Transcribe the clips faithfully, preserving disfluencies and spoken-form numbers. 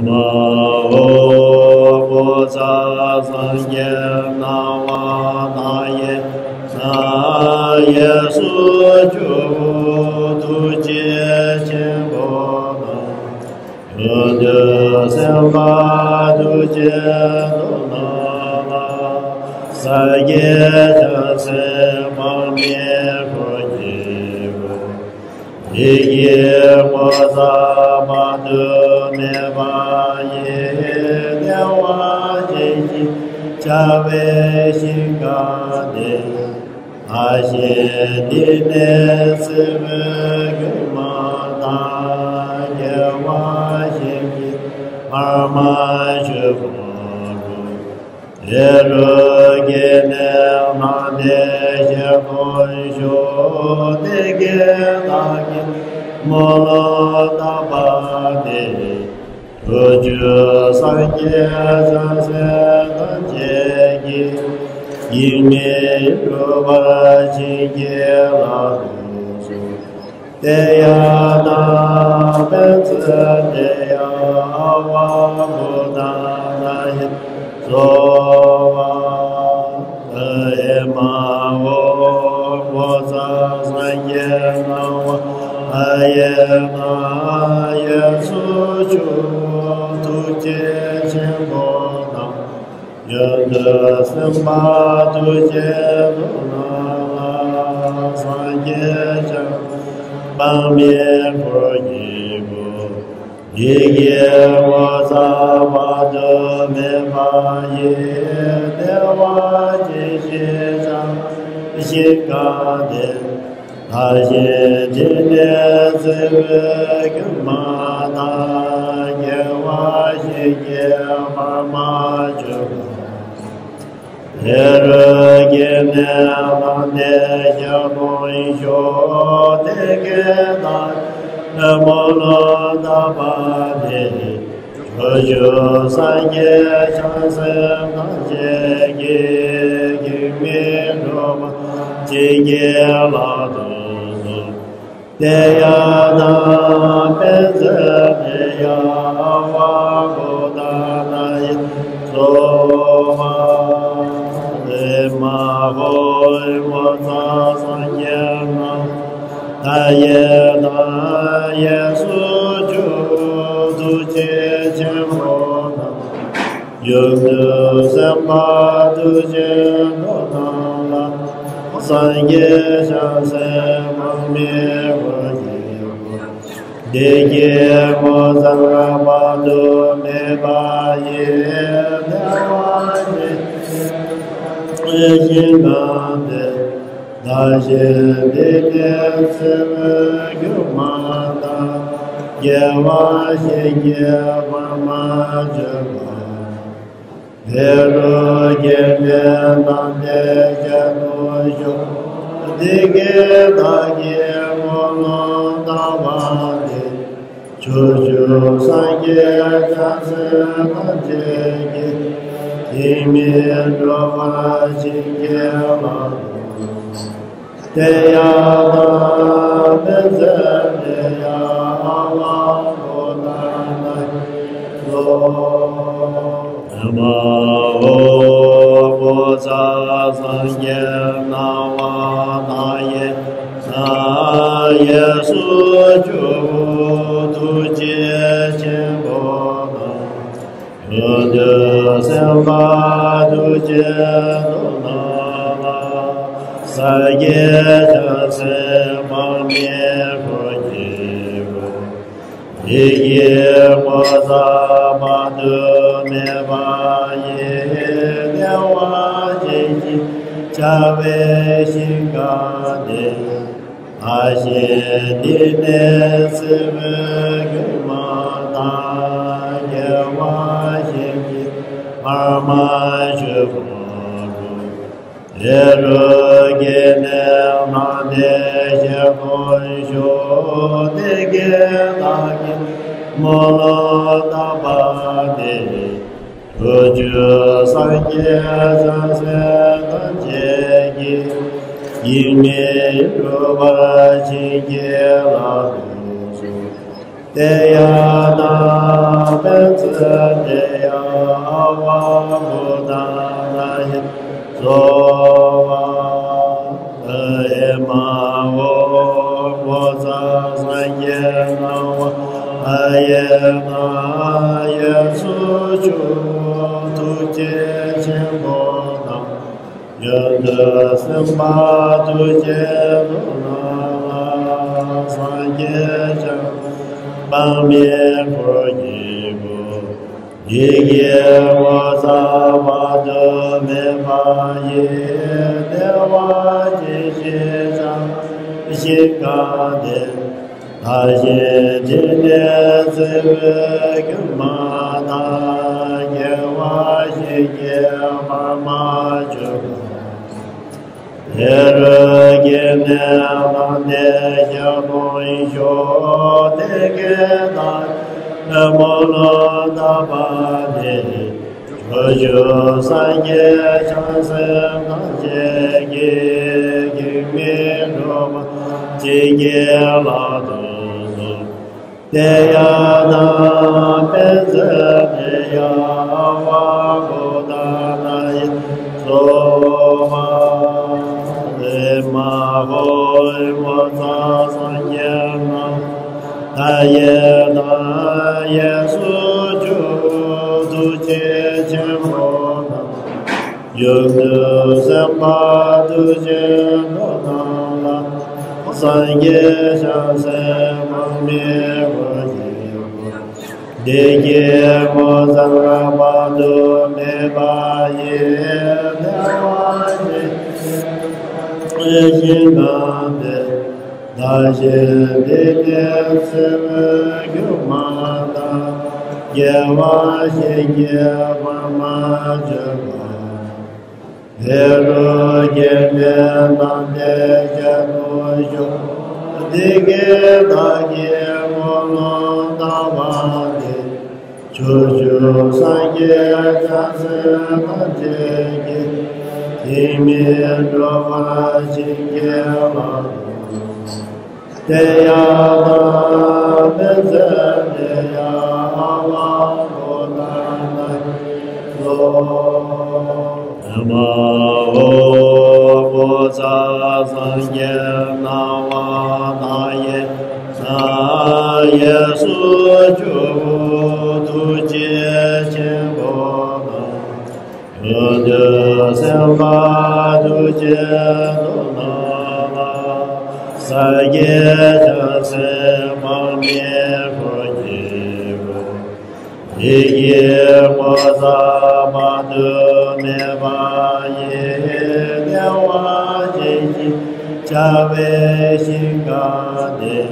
མ་འོ། བོ་དྷ་སངས་རྒྱས་སྣང་བ་མཐའ་ཡས་ན། གཡས་སུ་སྤྱོད་པ་ཐུགས་རྗེ་ཆེན་པོ་དང་། གཡོན་དུ་སེམས་དཔའ་ཐུགས་རྗེ་མཐུ་རྣམས་ལ། སངས་རྒྱས་བྱང་སེམས་དཔག་མེད་འཁོར་གྱིས་བསྐོར། བདེ་དགྱེས་ངོ་མཚར་དཔག་ཏུ་མེད་པ་ཡི། བདེ་བ་ཅན་ཞེས་བྱ་བའི་ཞིང་ཁམས་དེར། བདག་གཞན་འདི་ནས་འཚོལ་བའི་དགེ་སློང་དག། དགེ་བ་བཤད་ཀྱིས་བར་མ་ཆོད་པ་ལ། དེ་རུ་སྐྱེས་ནས་ལྷ་འདྲེ་ཞལ་མཐོང་ཤོག། དེ་སྐད་བདག་གིས་སྨོན་ལམ་བཏབ་པ་དེས། ཕྱོགས་བཅུའི་སངས་རྒྱས་བྱང་སེམས་ཐམས་ཅད་ཀྱིས། དབྱེར་མེད་སྒྲུབ་པར་བྱིན་གྱིས་བརླབ་ཏུ་གསོལ། ཏདྱ་ཐཱ། པཉྩ་ཏདྱ་ཨ་ཝ་བོ་དྷ་ན་ཡེ་སྭཱ་ཧཱ། ཨེ་མ་ཧོ། བོ་དྷ་སངས་རྒྱས་སྣང་བ་མཐའ་ཡས་ན། གཡས་སུ་སྤྱོད་པ་ཐུགས་རྗེ་ཆེན་པོ་དང་། གཡོན་དུ་སེམས་དཔའ་ཐུགས་རྗེ་མཐུ་རྣམས་ལ། སངས་རྒྱས་བྱང་སེམས་དཔག་མེད་འཁོར་གྱིས་བསྐོར། བདེ་དགྱེས་ངོ་མཚར་དཔག་ཏུ་མེད་པ་ཡི། བདེ་བ་ཅན་ཞེས་བྱ་བའི་ཞིང་ཁམས་དེར། བདག་གཞན་འདི་ནས་འཚོལ་བའི་དགེ་སློང་དག། དགེ་བ་བཤད་ཀྱིས་བར་མ་ཆོད་པ། དེ་རུ་སྐྱེས་ནས་ལྷ་འདྲེ་ཞལ་མཐོང་ཤོག། དེ་སྐད་བདག་གིས་སྨོན་ལམ་བཏབ་པ་དེས། ཕྱོགས་བཅུའི་སངས་རྒྱས་བྱང་སེམས་ཐམས་ཅད་ཀྱིས། དབྱེར་མེད་སྒྲུབ་པར་བྱིན་གྱིས་བརླབ་ཏུ་གསོལ། ཏདྱ་ཐཱ། པཉྩ་ཏདྱ་ཨ་ཝ་བོ་དྷ་ན་ཡེ་སྭཱ་ཧཱ། ཨེ་མ་ཧོ། བོ་དྷ་སངས་རྒྱས་སྣང་བ་མཐའ་ཡས་ན། གཡས་སུ་སྤྱོད་པ་ཐུགས་རྗེ་ཆེན་པོ་དང་། གཡོན་དུ་སེམས་དཔའ་ཐུགས་རྗེ་མཐུ་རྣམས་ལ། སངས་རྒྱས་བྱང་སེམས་དཔག་མེད་འཁོར་གྱིས་བསྐོར། བདེ་དགྱེས་ངོ་མཚར་དཔག་ཏུ་མེད་པ་ཡི། བདེ་བ་ཅན་ཞེས་བྱ་བའི་ཞིང་ཁམས་དེར། བདག་གཞན་འདི་ནས་འཚོལ་བའི་དགེ་སློང་དག། དགེ་བ་བཤད་ཀྱིས་བར་མ་ཆོད་པ། དེ་རུ་སྐྱེས་ནས་ལྷ་འདྲེ་ཞལ་མཐོང་ཤོག། དེ་སྐད་བདག་གིས་སྨོན་ལམ་བཏབ་པ་དེས། ཕྱོགས་བཅུའི་སངས་རྒྱས་བྱང་སེམས་ཐམས་ཅད་ཀྱིས། དབྱེར་མེད་སྒྲུབ་པར་བྱིན་གྱིས་བརླབ་ཏུ་གསོལ། ཏདྱ་ཐཱ། པཉྩ་ཏདྱ་ཨ་ཝ་བོ་དྷ་ན་ཡེ་སྭཱ་ཧཱ། ཨེ་མ་ཧོ། བོ་དྷ་སངས་རྒྱས་སྣང་བ་མཐའ་ཡས་ན། གཡས་སུ་སྤྱོད་པ་ཐུགས་རྗེ་ཆེན་པོ་དང་། གཡོན་དུ་སེམས་དཔའ་ཐུགས་རྗེ་མཐུ་རྣམས་ལ། སངས་རྒྱས་བྱང་སེམས་དཔག་མེད་འཁོར་གྱིས་བསྐོར། བདེ་དགྱེས་ངོ་མཚར་དཔག་ཏུ་མེད་པ་ཡི། བདེ་བ་ཅན་ཞེས་བྱ་བའི་ཞིང་ཁམས་དེར། བདག་གཞན་འདི་ནས་འཚོལ་བའི་དགེ་སློང་དག། དགེ་བ་བཤད་ཀྱིས་བར་མ་ཆོད་པ་ལ། དེ་རུ་སྐྱེས་ནས་ལྷ་འདྲེ་ཞལ་མཐོང་ཤོག། དེ་སྐད་བདག་གིས་སྨོན་ལམ་བཏབ་པ་དེས། ཕྱོགས་བཅུའི་སངས་རྒྱས་བྱང་སེམས་ཐམས་ཅད་ཀྱིས། དབྱེར་མེད་སྒྲུབ་པར་བྱིན་གྱིས་བརླབ་ཏུ་གསོལ། ཏདྱ་ཐཱ། པཉྩ་ བ་བུདྡྷ་ན་ཡེ་སྭཱ་ཧཱ། ཨེ་མ་ཧོ། བོ་དྷ་སངས་རྒྱས་སྣང་བ་མཐའ་ཡས་དང་། གཡས་སུ་ཇོ་བོ་ཐུགས་རྗེ་ཆེན་པོ་དང་། གཡོན་དུ་སེམས་དཔའ་ཐུགས་བསྐྱེད་དུ་བསྔགས་ལ། སངས་རྒྱས་བྱང་སེམས་དཔག་མེད་འཁོར་གྱིས་བསྐོར། བདེ་གཤེགས་འོད་དཔག་ཏུ་མེད་པ་ཡི། བདེ་བ་ཅན་ཞེས་བྱ་བའི་ཞིང་ཁམས་དེར། བདག་གཞན་འདི་ནས་ཚེ་འཕོས་གྱུར་མ་ཐག། སྐྱེ་བ་གཞན་གྱིས་བར་མ་ཆོད་པ། དེ་རུ་སྐྱེས་ནས་བླངས་ཏེ་ཞལ་གོམས་ཤིང་། དེ་སྐད་བདག་གིས་སྨོན་ལམ་བཏབ་པ་དེས། ཕྱོགས་བཅུའི་སངས་རྒྱས་བྱང་སེམས་ཐམས་ཅད་ཀྱིས། ཁྱིམ་མི་འཁྲུག་པ་ཅན་གྱི་ལག་ཏུ་ཚུད། ཏདྱ་ཐཱ། པཉྩ་ནི་ཡ། ཨ་ཝ་བོ་དྷ་ན་ཡེ་སྭཱ་ཧཱ། ཨེ་མ་ཧོ། བོ་དྷ་སངས་རྒྱས་སྣང་བ་མཐའ་ཡས་དང་། གཡས་སུ་ཇོ་བོ་ཐུགས་རྗེ་ཆེན་པོ་དང་། གཡོན་དུ་སེམས་དཔའ་ཐུགས་རྗེ་ཆེན་པོ་དང་། སངས་རྒྱས་བྱང་སེམས་དཔག་མེད་འཁོར་གྱིས་བསྐོར། བདེ་གཤེགས་འོད་དཔག་ཏུ་མེད་པ་ཡི། བདེ་བ་ཅན་ཞིང་ཁམས་དེར། བདག་གཞན་འདི་ནས་ཚེ་འཕོས་གྱུར་མ་ཐག། སྐྱེ་བ་གཞན་གྱིས་བར་མ་ཆོད་པ། དེ་རུ་སྐྱེས་ནས་བླངས་ཏེ་ཞལ་གོམས་ཤིང་། དེ་སྐད་བདག་གིས་སྨོན་ལམ་བཏབ་པ་དེས། ཕྱོགས་བཅུའི་སངས་རྒྱས་བྱང་སེམས་ཐམས་ཅད་ཀྱིས། ཁྱིམ་མི་འཁྲུག་པ་ཅན་གྱི་ལག་ཏུ། ཏདྱ་ཐཱ། པཉྩ་ནི་ཡ། ཨ་ཝ་བོ་དྷ་ན་ཡེ་སྭཱ་ཧཱ། ཨེ་མ་ཧོ། བོ་དྷ་སངས་རྒྱས་སྣང་བ་མཐའ་ཡས་དང་། གཡས་སུ་ཇོ་བོ་ཐུགས་རྗེ་ཆེན་པོ་དང་། གཡོན་དུ་སེམས་དཔའ་ཐུགས་རྗེ་ཆེན་པོ་དང་། སངས་རྒྱས་བྱང་སེམས་དཔག་མེད་འཁོར་གྱིས་བསྐོར། བདེ་གཤེགས་འོད་དཔག་ཏུ་མེད་པ་ཡི། བདེ་བ་ཅན་ཞེས་བྱ་བའི་ཞིང་ཁམས་དེར།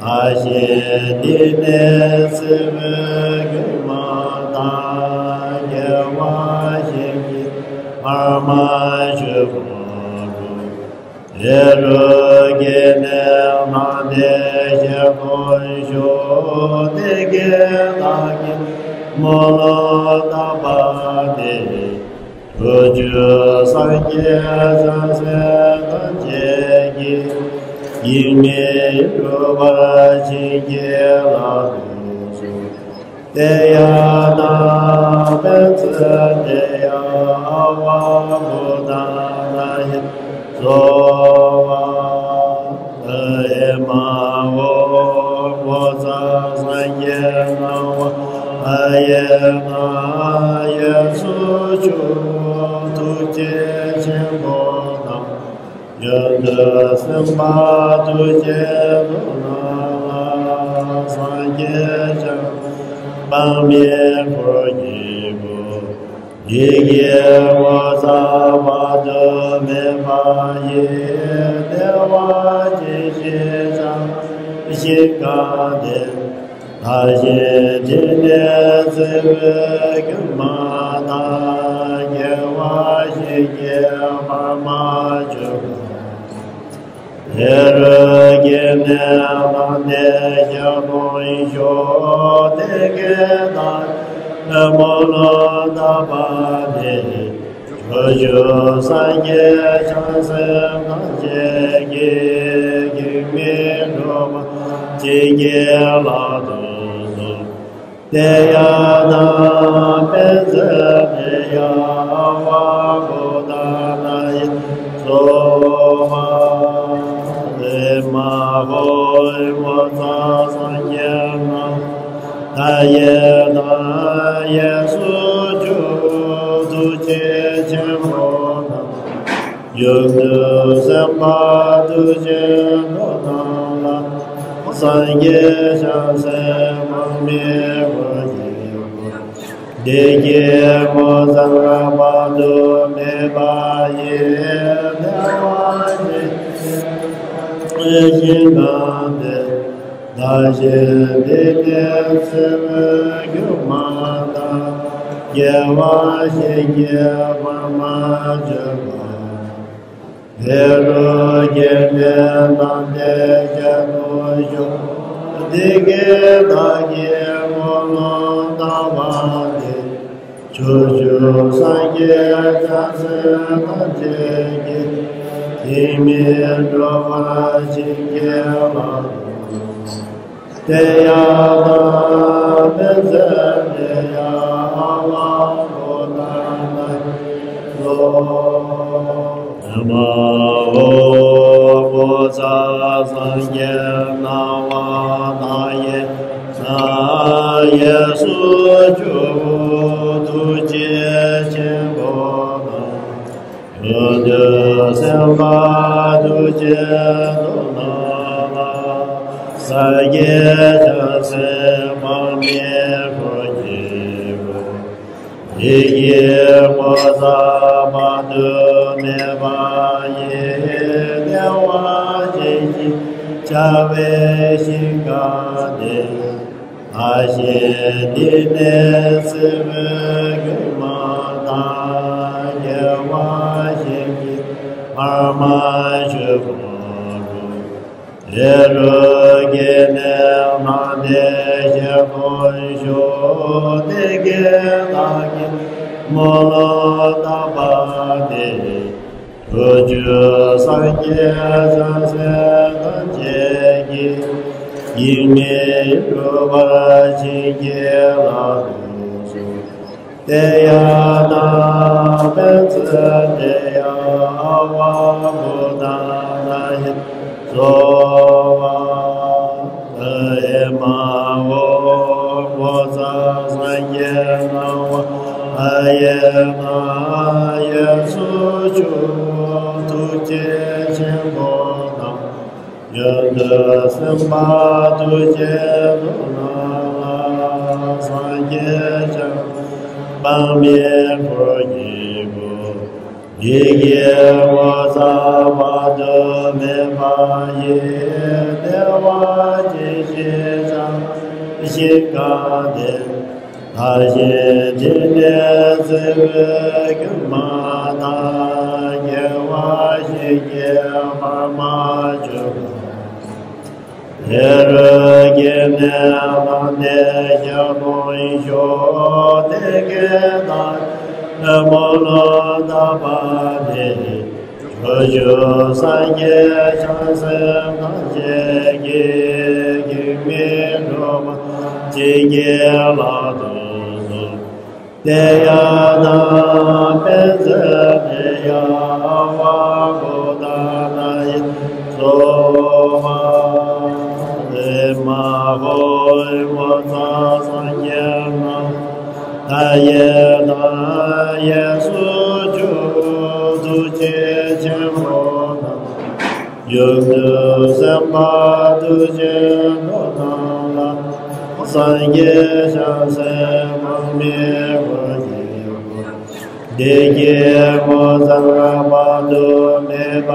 བདག་གཞན་འདི་ནས་ཚེ་འཕོས་གྱུར་མ་ཐག། སྐྱེ་བ་གཞན་གྱིས་བར་མ་ཆོད་པ་དང་། དེ་རུ་སྐྱེས་ནས་བླངས་ཏེ་ཞལ་གོམས་ཤིང་། དེ་སྐད་བདག་གིས་སྨོན་ལམ་བཏབ་པ་དེས། ཕྱོགས་བཅུའི་སངས་རྒྱས་བྱང་སེམས་ཐམས་ཅད་ཀྱིས། ཁྱིམ་མི་འཁྲུག་པ་ཅན་གྱི་ལག་ཏུ་ཚུད། ཏདྱ་ཐཱ། པཉྩ་ནི་ཡ། ཨ་ཝ་བོ་དྷ་ན་ཡེ་སྭཱ་ཧཱ། ཨེ་མ་ཧོ། བོ་དྷ་སངས་རྒྱས་སྣང་བ་མཐའ་ཡས་དང་། གཡས་སུ་ཇོ་བོ་ཐུགས་རྗེ་ཆེན་པོ་དང་། གཡོན་དུ་སེམས་དཔའ་ཐུགས་རྗེ་ཆེན་པོ་དང་། སངས་རྒྱས་བྱང་སེམས་དཔག་མེད་འཁོར་གྱིས་བསྐོར། བདེ་གཤེགས་འོད་དཔག་ཏུ་མེད་པ་ཡི། བདེ་བ་ཅན་ཞེས་བྱ་བའི་ཞིང་ཁམས་དེར། བདག་གཞན་འདི་ནས་ཚེ་འཕོས་གྱུར་མ་ཐག། སྐྱེ་བ་གཞན་གྱིས་བར་མ་ཆོད་པ། དེ་རུ་སྐྱེས་ནས་བླངས་ཏེ་ཞལ་གོམས་ཤིང་། དེ་སྐད་བདག་གིས་སྨོན་ལམ་བཏབ་པ་དེས། ཕྱོགས་བཅུའི་སངས་རྒྱས་བྱང་སེམས་ཐམས་ཅད་ཀྱིས། ཁྱིམ་མི་འཁྲུག་པ་ཅན་གྱི་ལག་ཏུ་ཚུད། དེ་ཡང་དམ་པའི་ཚེ་དེ་ཡང་ཨ་ཝ་བོ་དྷ་ན་ཡེ་སྭཱ་ཧཱ། ཨེ་མ་ཧོ། ངོ་མཚར་སངས་རྒྱས་སྣང་བ་མཐའ་ཡས་དང་། གཡས་སུ་བྱོན་ཐུགས་རྗེ་ཆེན་པོ་དང་། མྱུར་དུ་སེམས་དཔའ་ཐུགས་ཆེན་པོ་རྣམས་ལ། སངས་རྒྱས་བྱང་སེམས་དཔག་མེད་འཁོར་གྱི་སྒོ། བདེ་སྐྱིད་ངོ་མཚར་དཔག་ཏུ་མེད་པ་ཡི། བདེ་བ་ཅན་གྱི་ཞིང་ཁམས་དེར། བདག་གཞན་འདི་ནས་ཚེ་འཕོས་གྱུར་མ་ཐག་སྐྱེ་བ་གཞན་གྱིས་མར་མ་ཆོད་པ། འོད་རབ་དགྱེས་པའི་གདངས་དེ་ཞལ་དུ་ཞུགས། བདེ་སྐྱིད་བདག་གིས་ངོ་གནོང་བཏབ་པ་དེ། ཕྱོགས་བཅུའི་སངས་རྒྱས་བྱང་སེམས་ཐམས་ཅད་ཀྱིས། དྲན་མེད་སྒྲུབ་པར་བྱིན་གྱིས་བརླབ་ཏུ་གསོལ། དེ་ཡང་དམ་པའི་ཚེ་དེ་ཡང་ཨ་ཝ་བོ་དྷ་ན་ཡེ་སྭཱ་ཧཱ། ཨེ་མ་ཧོ། ངོ་མཚར་སངས་རྒྱས་སྣང་བ་མཐའ་ཡས་དང་། གཡས་སུ་བྱོན་ཐུགས་རྗེ་ཆེན་པོ་དང་། མྱུར་དུ་སེམས་དཔའ་ཐུགས་ཆེན་པོ་རྣམས་ལ། སངས་རྒྱས་བྱང་སེམས་དཔག་མེད་འཁོར་གྱི་སྒོ། བདེ་སྐྱིད་ངོ་མཚར་དཔག་ཏུ་མེད་པ་ཡི། བདེ་བ་ཅན་ཞིང་བྱ་བའི་ཞིང་ཁམས་དེར། བདག་གཞན་འདི་ནས་ཚེ་འཕོས་གྱུར་མ་ཐག་སྐྱེ་བ་གཞན་གྱིས་མར་མ་ཆོད་པ་རུ། འོད་རབ་དགྱེས་པའི་གདངས་དེ་ཞལ་དུ་ཞུགས། བདེ་སྐྱིད་བདག་གིས་ངོ་གནོང་བཏབ་པ་དེ། ཕྱོགས་བཅུའི་སངས་རྒྱས་བྱང་སེམས་ཐམས་ཅད་ཀྱིས། དྲན་མེད་སྒྲུབ་པར་བྱིན་གྱིས་བརླབ་ཏུ་གསོལ། དེ་ཡང་དམ་པའི་ཚེ་དེ་ཡང་ཨ་ཝ་བོ་དྷ་ན་ཡེ་སྭཱ་ཧཱ། ཨེ་མ་ཧོ། ངོ་མཚར་སངས་རྒྱས་སྣང་བ་མཐའ་ཡས་དང་། གཡས་སུ་བྱོན་ཐུགས་རྗེ་ཆེན་པོ་དང་། མྱུར་དུ་སེམས་དཔའ་ཐུགས་ཆེན་པོ་རྣམས་ལ། སངས་རྒྱས་བྱང་སེམས་དཔག་མེད་འཁོར་གྱི་སྒོ། བདེ་སྐྱིད་ངོ་མཚར་དཔག་ཏུ་མེད་པ་ཡི། བདེ་བ་ཅན་ཞིང་བྱ་བའི་ཞིང་ཁམས་དེར། བདག་གཞན་འདི་ནས་ཚེ་འཕོས་གྱུར་མ་ཐག་སྐྱེ་བ་གཞན་གྱིས་མར་མ་ཆོད་པ། འོད་རབ་དགྱེས་པའི་གདངས་དེ་ཞལ་དུ་ཞུགས། བདེ་སྐྱིད་བདག་གིས་ངོ་གནོང་བཏབ་པ་དེ། ཕྱོགས་བཅུའི་སངས་རྒྱས་བྱང་སེམས་ཐམས་ཅད་ཀྱིས། དྲན་མེད་སྒྲུབ་པར་བྱིན་གྱིས་བརླབ་ཏུ་གསོལ། དེ་ཡང་དམ་པའི་ཚེ་དེ་ཡང་ཨ་ཝ་བོ་དྷ་ན་ཡེ་སྭཱ་ཧཱ། ཨེ་མ་ཧོ། ངོ་མཚར་སངས་རྒྱས་སྣང་བ་མཐའ་ཡས་དང་། གཡས་སུ་བྱོན་ཐུགས་རྗེ་ཆེན་པོ་དང་། མྱུར་དུ་སེམས་དཔའ་ཐུགས་ཆེན་པོ་རྣམས་ལ། སངས་རྒྱས་བྱང་སེམས་དཔག་མེད་འཁོར་གྱི་སྒོ། བདེ་སྐྱིད་ངོ་མཚར་དཔག་ཏུ་མེད་པ་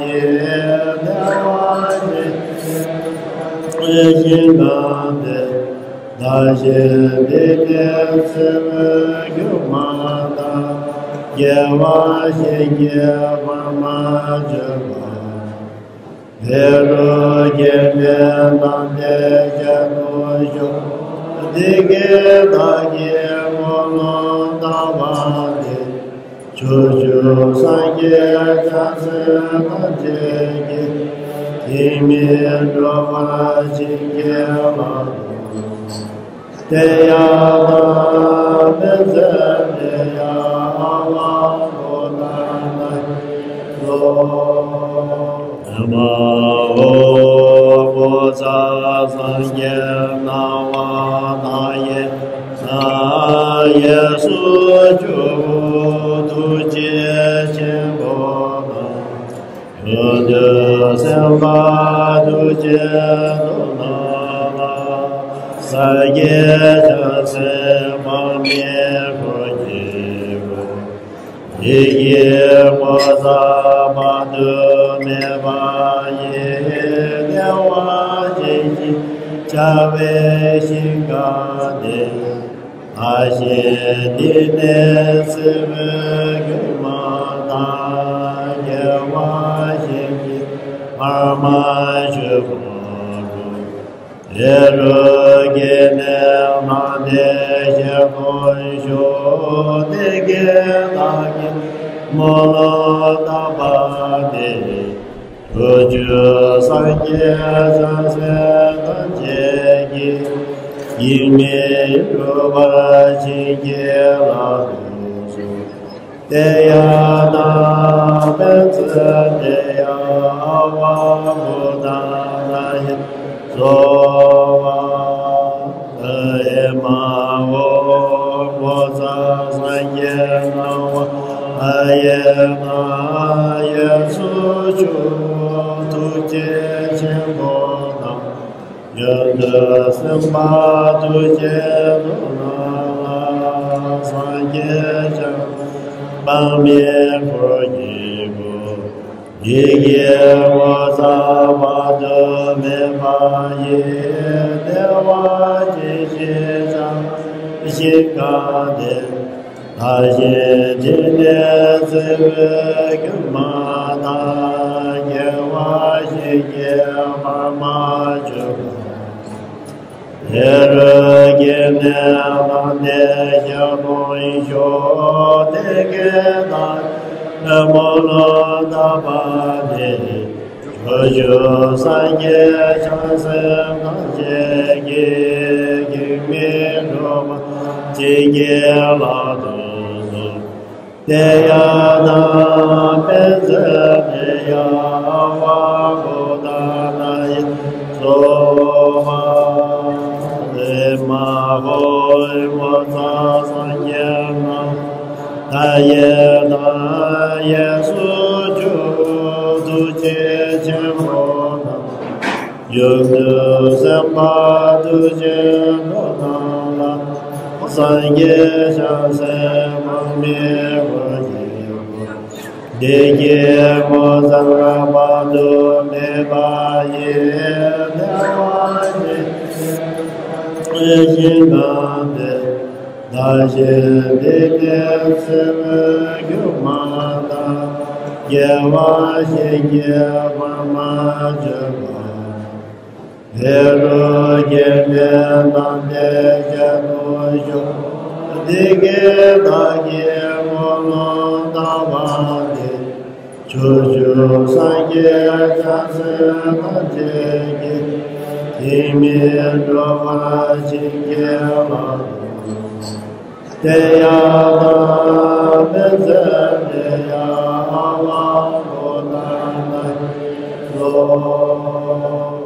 ཡི། བདེ་བ་ཅན་ཞིང་ཁམས་དེར། བདག་གཞན་འདི་ནས་ཚེ་འཕོས་གྱུར་མ་ཐག་སྐྱེ་བ་གཞན་གྱིས་མར་མ་ཆོད་པ། འོད་རབ་དགྱེས་པའི་གདངས་དེ་ཞལ་དུ་ཞུགས། བདེ་སྐྱིད་བདག་གིས་ངོ་གནོང་བཏབ་པ་དེ། ཕྱོགས་བཅུའི་སངས་རྒྱས་བྱང་སེམས་ཐམས་ཅད་ཀྱིས། དྲན་མེད་སྒྲུབ་པར་བྱིན་གྱིས་བརླབ་ཏུ་གསོལ། དེ་ཡང་དམ་པའི་ཚེ་དེ་ཡང་དབང་པོ་དང་ན་ཡིན་སོ། མ་འོངས་པའི་ཚེ་སངས་རྒྱས་སྣང་བ་དང་ཡེ་ན་ཡེ་སུ་ཆོས་སྐུ་ཐུགས་རྗེ་ཆེན་པོ་དང་། ཡོན་ཏན་སེམས་དཔའ་ཐུགས་རྗེ་ཆེན་པོ་རྣམས་ལ། སངས་རྒྱས་བྱང་སེམས་དཔག་མེད་འཁོར་གྱིས་བསྐོར། བདེ་དགེ་ངོ་མཚར་དཔག་ཏུ་མེད་པ་ཡི་བདེ་བ་ཅན་ཞེས་བྱ་བའི་ཞིང་ཁམས་དེར། བདག་གཞན་འདི་ནས་འཚེ་བའི་མགོན་མ་དང་། དགེ་བ་བཤད་མཁན་བར་མ་ཆོས་སྐུ་རུ། དེ་རུ་སྐྱེས་ནས་ལམ་འདི་བཞིན་དུ་ཞུགས། དེ་སྐད་བདག་གིས་སྨོན་ལམ་བཏབ་པ་དེས། ཕྱོགས་བཅུའི་སངས་རྒྱས་བྱང་སེམས་ཐམས་ཅད་ཀྱིས། སྐྱེ་མེད་གྲུབ་པར་བྱིན་གྱིས་བརླབ་ཏུ་གསོལ། དེ་ཡང་དམ་པའི་ཚེ་དེ་ཡང་དབང་པོ་དང་ན་ཡིན་སོ། ཨེ་མ་ཧོ། ངོ་མཚར་སངས་རྒྱས་སྣང་བ་ཡེ་ན་ཡེ་སུ་ཆོས་ཐུགས་རྗེ་ཆེན་པོ་དང་། ཡོན་ཏན་སེམས་དཔའ་ཐུགས་རྗེ་ཆེན་པོ་རྣམས་ལ། སངས་རྒྱས་བྱང་སེམས་དཔག་མེད་འཁོར་གྱིས་བསྐོར། བདེ་དགེ་ངོ་མཚར་དཔག་ཏུ་མེད་པ་ཡི་བདེ་བ་ཅན་ཞེས་བྱ་བའི་ཞིང་ཁམས་དེར། བདག་གཞན་འདི་ནས་འཚེ་བའི་མགོན་མ་དང་། དགེ་བ་བཤད་མཁན་བར་མ་ཆོས་སྐུ། དེ་རུ་སྐྱེས་ནས་ལམ་འདི་བཞིན་དུ་ཞུགས། དེ་སྐད་བདག་གིས་སྨོན་ལམ་བཏབ་པ་དེས། ཕྱོགས་བཅུའི་སངས་རྒྱས་བྱང་སེམས་ཐམས་ཅད་ཀྱིས། སྐྱེ་མེད་གྲུབ་པར་བྱིན་གྱིས་བརླབ་ཏུ་གསོལ། དེ་ཡང་དམ་པའི་ཚེ་དེ་ཡང་དབང་པོ་དང་ན་ཡིན་སོ། ཨེ་མ་ཧོ། ངོ་མཚར་སངས་རྒྱས་སྣང་བ་ཡེ་ན་ཡེ་སུ་ཆོས་ཐུགས་རྗེ་ཆེན་པོ་དང་། ཡོན་ཏན་སེམས་དཔའ་ཐུགས་རྗེ་ཆེན་པོ་རྣམས་ལ། སངས་རྒྱས་བྱང་སེམས་དཔག་མེད་འཁོར་གྱིས་བསྐོར། བདེ་དགེ་ངོ་མཚར་དཔག་ཏུ་མེད་པ་ཡི་བདེ་བ་ཅན་ཞིང་ཁམས་དེར། བདག་གཞན་འདི་ནས་འཚེ་བའི་མགོན་མ་དང་། དགེ་བ་བཤད་མཁན་བར་མ་ཆོས་སྐུ། དེ་རུ་སྐྱེས་ནས་ལམ་འདི་བཞིན་དུ་ཞུགས། དེ་སྐད་བདག་གིས་སྨོན་ལམ་བཏབ་པ་དེས། ཕྱོགས་བཅུའི་སངས་རྒྱས་བྱང་སེམས་ཐམས་ཅད་ཀྱིས། སྐྱེ་མེད་གྲུབ་པར་བྱིན་གྱིས་བརླབ་ཏུ་གསོལ། དེ་ཡང་དམ་པའི་ཚེ་དེ་ཡང་དབང་པོ་དང་ན་ཡིན་སོ།